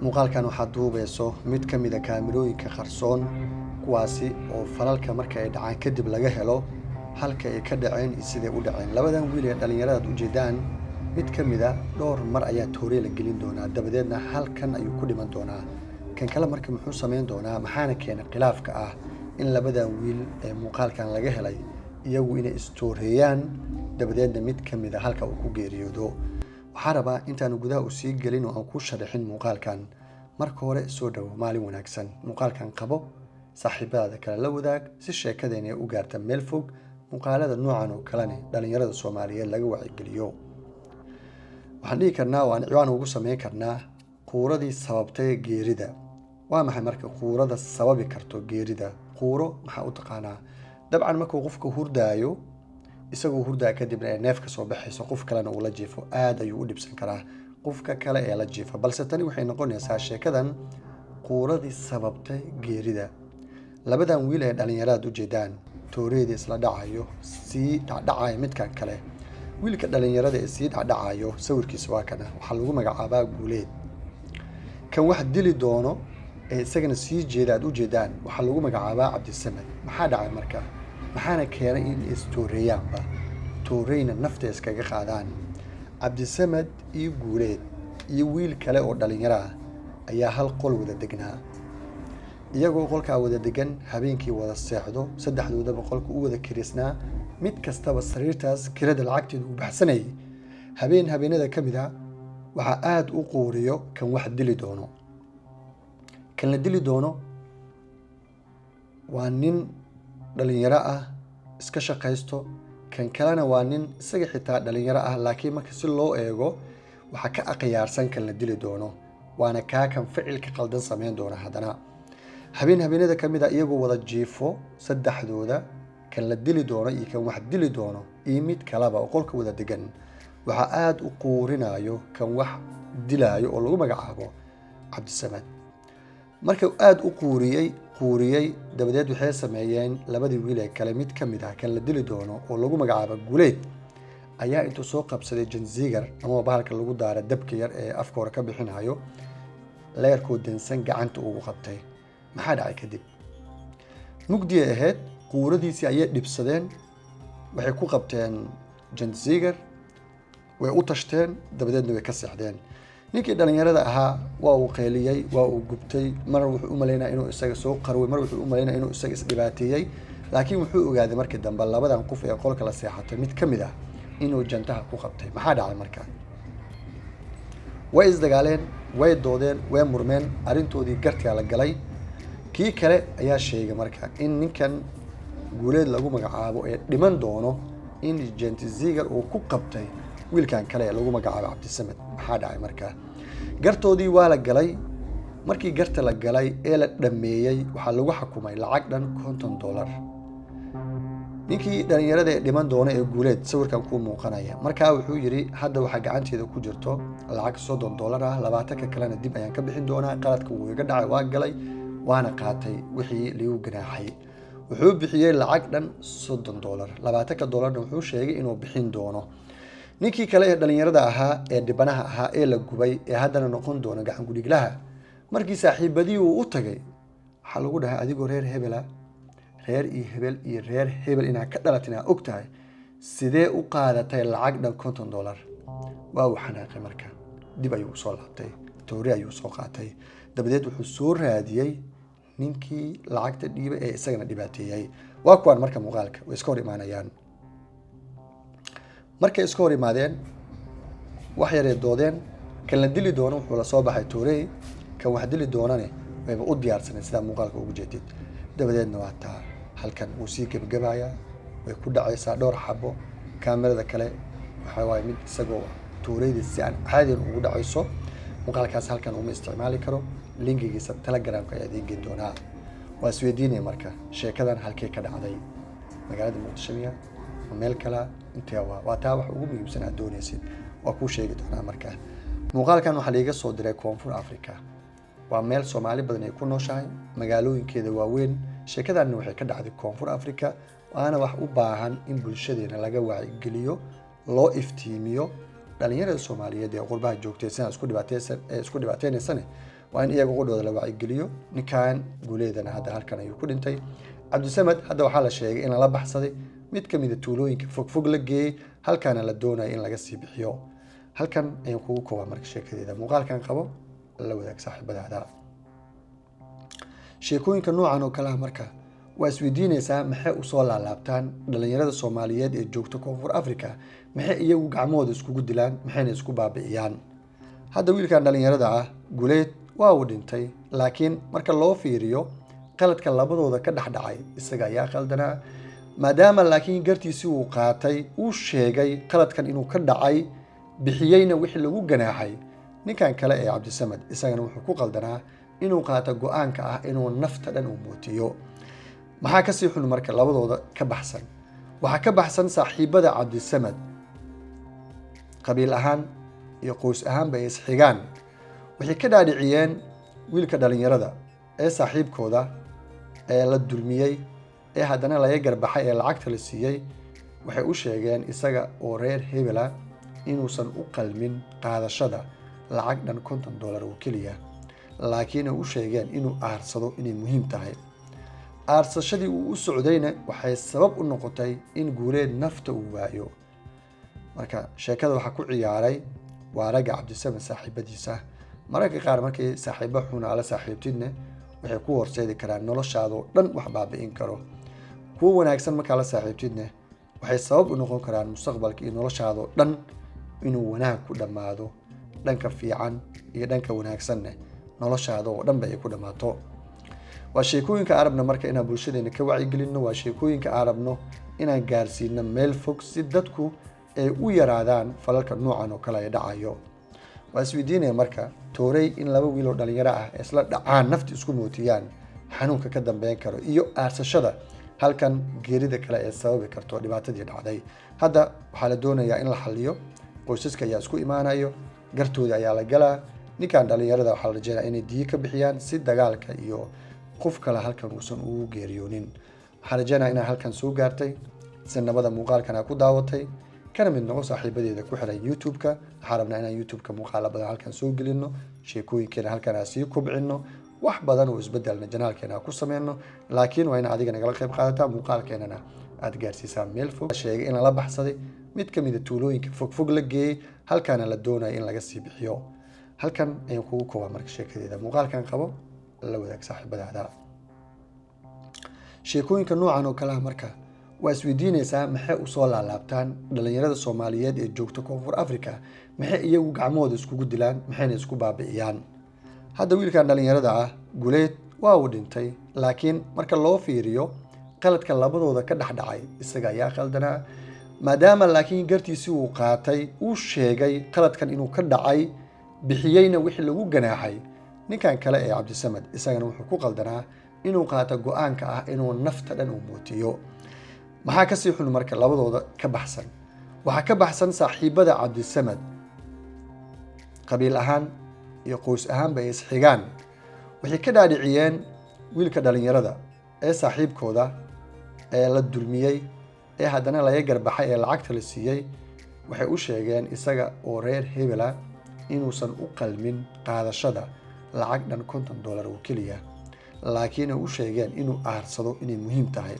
Muuqaalkan waxaad duubeyso mid ka mid a kaamirooyinka qarsoon, kuwaasi oo falalka marka ay dhacaan kadib laga helo halka ay ka dhaceen iyo siday u dhaceen. Labadan wiil ee dhallinyarada aad ujeedaan, mid ka mid a dhowr mar ayaa toorey la gelin doonaa, dabadeedna halkan ayuu ku dhiman doonaa. Kan kale marka muxuu sameyn doonaa? Maxaana keenay khilaafka ah in labadan wiil ee muuqaalkan laga helay iyagu inay istooreeyaan, dabadeedna mid ka mid a halka uu ku geeriyoodo? Waxaa rabaa intaanu gudaha u sii gelin oo aan ku sharaxin muuqaalkan, marka hore soo dhowo, maalin wanaagsan. Muuqaalkan qabo, saaxiibadaada kale la wadaag si sheekadeena ay u gaarta meel fog. Muuqaalada noocan oo kalene dhalinyarada Soomaaliyeed laga wacyigeliyo. Waxaan dhihi karnaa oo aan ciwaan ugu sameyn karnaa "Quuradii sababtay geerida". Waa maxay marka quurada sababi karto geerida? Quuro maxaa u taqaanaa? Dabcan markuu qofka hurdaayo, isagoo hurdaa kadibna ay neef ka soo baxayso, qof kalena uu la jiifo, aada ayuu u dhibsan karaa qofka kale ee la jiifa. Balse tani waxay noqonaysaa sheekadan quuradii sababtay geerida labadan wiil ee dhalinyaradaad ujeedaan tooreeda isla dhacayo, sii dhacdhacaya. Midkan kale, wiilka dhalinyarada ee sii dhacdhacayo, sawirkiisa waa kana, waxaa lagu magacaabaa Guuleed. Kan wax dili doono ee isagana sii jeeda aad ujeedaan waxaa lagu magacaabaa Cabdisamed. Maxaa dhacay marka? Maxaana keenay in istooreeyaanba, tooreyna nafta iskaga qaadaan? Cabdisamed iyo Guuleed iyo wiil kale oo dhalinyaro ah ayaa hal qol wada degnaa. Iyagoo qolkaa wada degan, habeenkii wada seexdo, saddexdoodaba qolka u wada kirisnaa, mid kastaba sariirtaas kirada lacagteedu uu baxsanayay. Habeen habeenada ka mid a waxaa aada u quuriyo kan wax dili doono. Kan la dili doono waa nin dhalinyaro ah, iska shaqaysto. Kan kalena waa nin isaga xitaa dhalinyaro ah, laakiin marka si loo eego waxaa ka akhyaarsan kan la dili doono, waana kaa kan ficilka qaldan sameyn doona. Haddana habeen habeenada ka mid a, iyagoo wada jiifo saddexdooda, kan la dili doono iyo kan wax dili doono iyo mid kaleba oo qolka wada degan, waxaa aada u quurinayo kan wax dilaayo oo lagu magacaabo Cabdisamad. Marka aada u quuriyey quuriyey, dabadeed waxay sameeyeen labadii wiil ee kale, mid ka mid ah kan la dili doono oo lagu magacaabo Guleed ayaa intuu soo qabsaday janzigar ama bahalka lagu daara dabka yar ee afka hore ka bixinayo, leerkoo dansan gacanta ugu qabtay. Maxaa dhacay kadib? Mugdiay ahayd, quuradiisii ayay dhibsadeen, waxay ku qabteen janzigar, way u tashteen, dabadeedna way ka seexdeen. Ninkii dhalinyarada ahaa waa uu qeeliyey, waa uu gubtay. Mar wuxuu u malaynaya inuu isaga soo qarway, mar wuxuu u malaynaya inuu isaga isdhibaateeyey, laakiin wuxuu ogaaday markii dambe labadan qof ee qolka la seexatay mid ka mid ah inuu jantaha ku qabtay. Maxaa dhacay marka? Way isdagaaleen, way doodeen, way murmeen, arrintoodii gartigaa la galay. Kii kale ayaa sheegay marka in ninkan Guuleed lagu magacaabo ee dhiman doono in jentizigar uu ku qabtay wiilkan kale ee lagu magacaabo Cabdisamed. Maxaa dhacay marka? Gartoodii waa la galay. Markii garta la galay ee la dhameeyey, waxaa lagu xukumay lacag dhan $50. Ninkii dhalinyarada ee dhiman doona ee Guuleed, sawirkan kuu muuqanaya, markaa wuxuu yidhi: "Hadda waxaa gacanteeda ku jirto lacag $30 ah, 20-ka kalena dib ayaan ka bixin doonaa. Qaladka wuu iga dhacay, waa galay, waana qaatay wixii liigu ganaaxay." Wuxuu bixiyey lacag dhan $30, 20-ka dollarna wuxuu sheegay inuu bixin doono. Ninkii kale ee dhalinyarada ahaa ee dhibanaha ahaa ee la gubay ee haddana noqon doona gacan gudhiglaha, markii saaxiibadii uu u tagay, waxaa lagu dhahay: "Adigoo reer hebela, reer iyo hebel iyo reer hebel inaad ka dhalatin aa og tahay, sidee u qaadatay lacag dhan $50?" Waa uu xanaaqay. Marka dib ayuu usoo laabtay, toori ayuu soo qaatay, dabadeed wuxuu soo raadiyey ninkii lacagta dhiibay ee isagana dhibaateeyey. Waa kuwaan marka muuqaalka way iska hor imaanayaan. Markay iska hor imaadeen, wax yaray doodeen. Kan la dili doono wuxuu la soo baxay toorey, kan wax dili doonane wayba u diyaarsaneen, sidaa muuqaalka ugu jeedid. Dabadeedna waa taa halkan wuu sii gebagabayaa, way ku dhacaysaa dhowr xabo. Kaamirada kale waxaa waaye mid isagoo tooreyda si aan caadiyan ugu dhacayso. Muuqaalkaas halkan uma isticmaali karo, linkigiisa Telegramka ayaa idiin geen doonaa. Waa isweydiinaya marka, sheekadan halkee ka dhacday? Magaalada Muqdisho miya ma meel kala? Intee waa taa wax ugu muhiimsan aad doonaysid waa kuu sheegi doonaa. Marka muuqaalkan waxaa liiga soo diray Koonfur Africa. Waa meel Soomaali badan ay ku nooshahay, magaalooyinkeeda waaweyn. Sheekadanna waxay ka dhacday Koonfur Africa, waana wax u baahan in bulshadeena laga wacyigeliyo, loo iftiimiyo dhalinyarada Soomaaliyeed ee qurbaha joogtay sidaan isku dhibaateysan ee isku dhibaateynaysane. Waa in iyaga qudhooda la wacyigeliyo. Ninkan Guuleedana hadda halkan ayuu ku dhintay. Cabdisamed hadda waxaa la sheegay in lala baxsaday, mid ka mida tuulooyinka fogfog la geeyey, halkaana la doonayo in laga sii bixiyo. Halkan ayaan kugu koobaa marka sheekadeeda. Muuqaalkan qabo, la wadaag saaxiibadaada. Sheekooyinka noocan oo kale ah marka waa isweydiinaysaa, maxay usoo laalaabtaan dhalinyarada Soomaaliyeed ee joogta Koonfur Africa? Maxay iyagu gacmahooda iskugu dilaan? Maxayna isku baabi'iyaan? Hadda wiilkan dhalinyarada ah Guleed waa uu dhintay, laakiin marka loo fiiriyo qaladka labadooda ka dhex dhacay, isaga ayaa qaldanaa, maadaama laakiin gartiisii uu qaatay, uu sheegay qaladkan inuu ka dhacay, bixiyeyna wixii lagu ganaaxay. Ninkan kale ee Cabdisamed isagana wuxuu ku qaldanaa inuu qaato go-aanka ah inuu nafta dhan uu mootiyo. Maxaa kasii xun marka labadooda ka baxsan? Waxaa ka baxsan saaxiibada Cabdisamed, qabiil ahaan iyo qoys ahaanba ay isxigaan, waxay ka dhaadhiciyeen wiilka dhalinyarada ee saaxiibkooda ee la dulmiyey, ee haddana laga garbaxay, ee lacagta la siiyey. Waxay u sheegeen isaga oo reer hebela inuusan u qalmin qaadashada lacag dhan $50 oo keliya, laakiin ay u sheegeen inuu aarsado inay muhiim tahay. Aarsashadii uu u socdayna waxay sabab u noqotay in Guuleed nafta uu waayo. Marka sheekada waxaa ku ciyaaray waa ragga Cabdisamed saaxiibadiisa. Mararka qaar markay saaxiibo xun ala saaxiibtidne, waxay ku horseedi karaan noloshaadoo dhan wax baabi'in karo. Kuwo wanaagsan markaa la saaxiibtidne, waxay sabab u noqon karaan mustaqbalka iyo noloshaadoo dhan inuu wanaag ku dhammaado, dhanka fiican iyo dhanka wanaagsanne noloshaada oo dhanba ay ku dhammaato. Waa sheekooyinka aan rabno marka inaan bulshadeena ka wacyigelinno. Waa sheekooyinka aan rabno inaan gaarsiino meel fog, si dadku ay u yaraadaan falalka noocan oo kale ay dhacayo. Waa isweydiinaya marka, toorey in laba wiil oo dhalinyaro ah isla dhacaan, nafta isku mootiyaan, xanuunka ka dambeyn karo iyo aarsashada halkan geerida kale ee sababi karto dhibaatadii dhacday. Hadda waxaa la doonayaa in la xaliyo. Qoysaska ayaa isku imaanayo, gartooda ayaa la galaa. Ninkan dhalinyarada waxaa la rajeynaya inay diyo ka bixiyaan, si dagaalka iyo qof kale halkan uusan ugu geeriyoonin. Waxaan rajeynaya inaad halkan soo gaartay, si nabada muuqaalkan aa ku daawatay, kana mid noqo saaxiibadeeda ku xiran YouTube-ka. Waxaan rabnaa inaan YouTube-ka muuqaalo badan halkan soo gelino, sheekooyinkeena halkan aan sii kobcino, wax badan oo isbedelna channel-keena aan ku sameyno, laakiin waa in adiga nagala qayb qaadataa, muuqaalkeenana aad gaarsiisaa meel fog. Sheegay in lala baxsaday, mid ka mid a tuulooyinka fogfog la geeyey, halkaana la doonayo in laga sii bixiyo. Halkan ayaan kugu koobaa marka sheekadeeda. Muuqaalkan qabo, la wadaag saaxiibadaada. Sheekooyinka noocan oo kale ah marka waa isweydiinaysaa, maxay usoo laalaabtaan dhalinyarada Soomaaliyeed ee joogta Koonfur Africa? Maxay iyagu gacmahooda iskugu dilaan? Maxayna isku baabi'iyaan? Hadda wiilkan dhalinyarada ah Guleed waa uu dhintay, laakiin marka loo fiiriyo qaladka labadooda ka dhex dhacay, isaga ayaa qaldanaa, maadaama laakiin gartiisii uu qaatay, uu sheegay qaladkan inuu ka dhacay, bixiyeyna wixii lagu ganaaxay. Ninkan kale ee Cabdisamed isagana wuxuu ku qaldanaa inuu qaato go-aanka ah inuu nafta dhan uu mootiyo. Maxaa kasii xun marka labadooda ka baxsan? Waxaa ka baxsan saaxiibada Cabdisamed, qabiil ahaan iyo qoys ahaanba ay isxigaan, waxay ka dhaadhiciyeen wiilka dhalinyarada ee saaxiibkooda ee la dulmiyey, ee haddana laga garbaxay, ee lacagta la siiyey. Waxay u sheegeen isaga oo reer hebela inuusan u qalmin qaadashada lacag dhan $50 oo keliya, laakiin ay u sheegeen inuu aarsado inay muhiim tahay.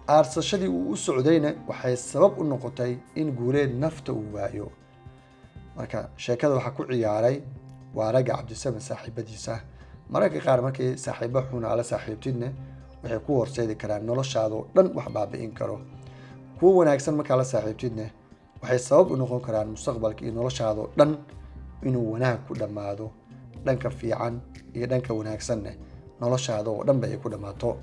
Aarsashadii uu u socdayna waxay sabab u noqotay in Guuleed nafta uu waayo. Marka sheekada waxaa ku ciyaaray waa ragga Cabdisamed saaxiibadiisa. Mararka qaar markay saaxiibo xun ala saaxiibtidne, waxay ku horseedi karaan noloshaadoo dhan wax baabi'in karo. Kuwo wanaagsan markaa la saaxiibtidne, waxay sabab u noqon karaan mustaqbalka iyo noloshaadoo dhan inuu wanaag ku dhammaado, dhanka fiican iyo dhanka wanaagsanne noloshaada oo dhanba ay ku dhammaato.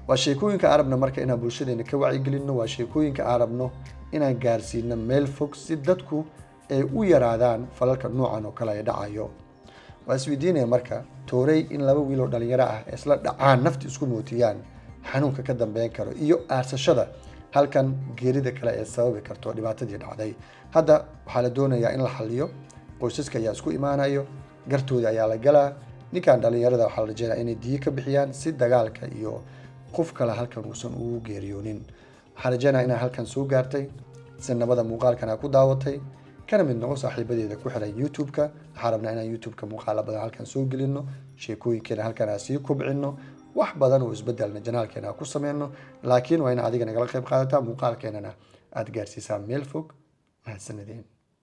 Waa sheekooyinka aan rabno marka inaan bulshadeena ka wacyigelinno. Waa sheekooyinka aan rabno inaan gaarsiino meel fog, si dadku ay u yaraadaan falalka noocan oo kale ay dhacayo. Waa isweydiinaya marka, toorey in laba wiil oo dhalinyaro ah isla dhacaan, nafta isku mootiyaan, xanuunka ka dambeyn karo iyo aarsashada halkan geerida kale ee sababi karto dhibaatadii dhacday. Hadda waxaa la doonayaa in la xaliyo. Qoysaska ayaa isku imaanayo, gartooda ayaa la galaa. Ninkan dhalinyarada waxaa la rajeynaya inay diyo ka bixiyaan, si dagaalka iyo qof kale halkan uusan ugu geeriyoonin. Waxaan rajeynaya inaad halkan soo gaartay, si nabada muuqaalkan aa ku daawatay. Kana mid noqo saaxiibadeeda ku xiran YouTube-ka. Waxaan rabnaa inaan YouTube-ka muuqaalo badan halkan soo gelino, sheekooyinkeena halkan aan sii kubcino, wax badan oo isbedelna channelkeena aan ku sameyno. Laakiin waa in adiga nagala qayb qaadataa, muuqaalkeenana aada gaarsiisaa meel fog. Mahadsanideen.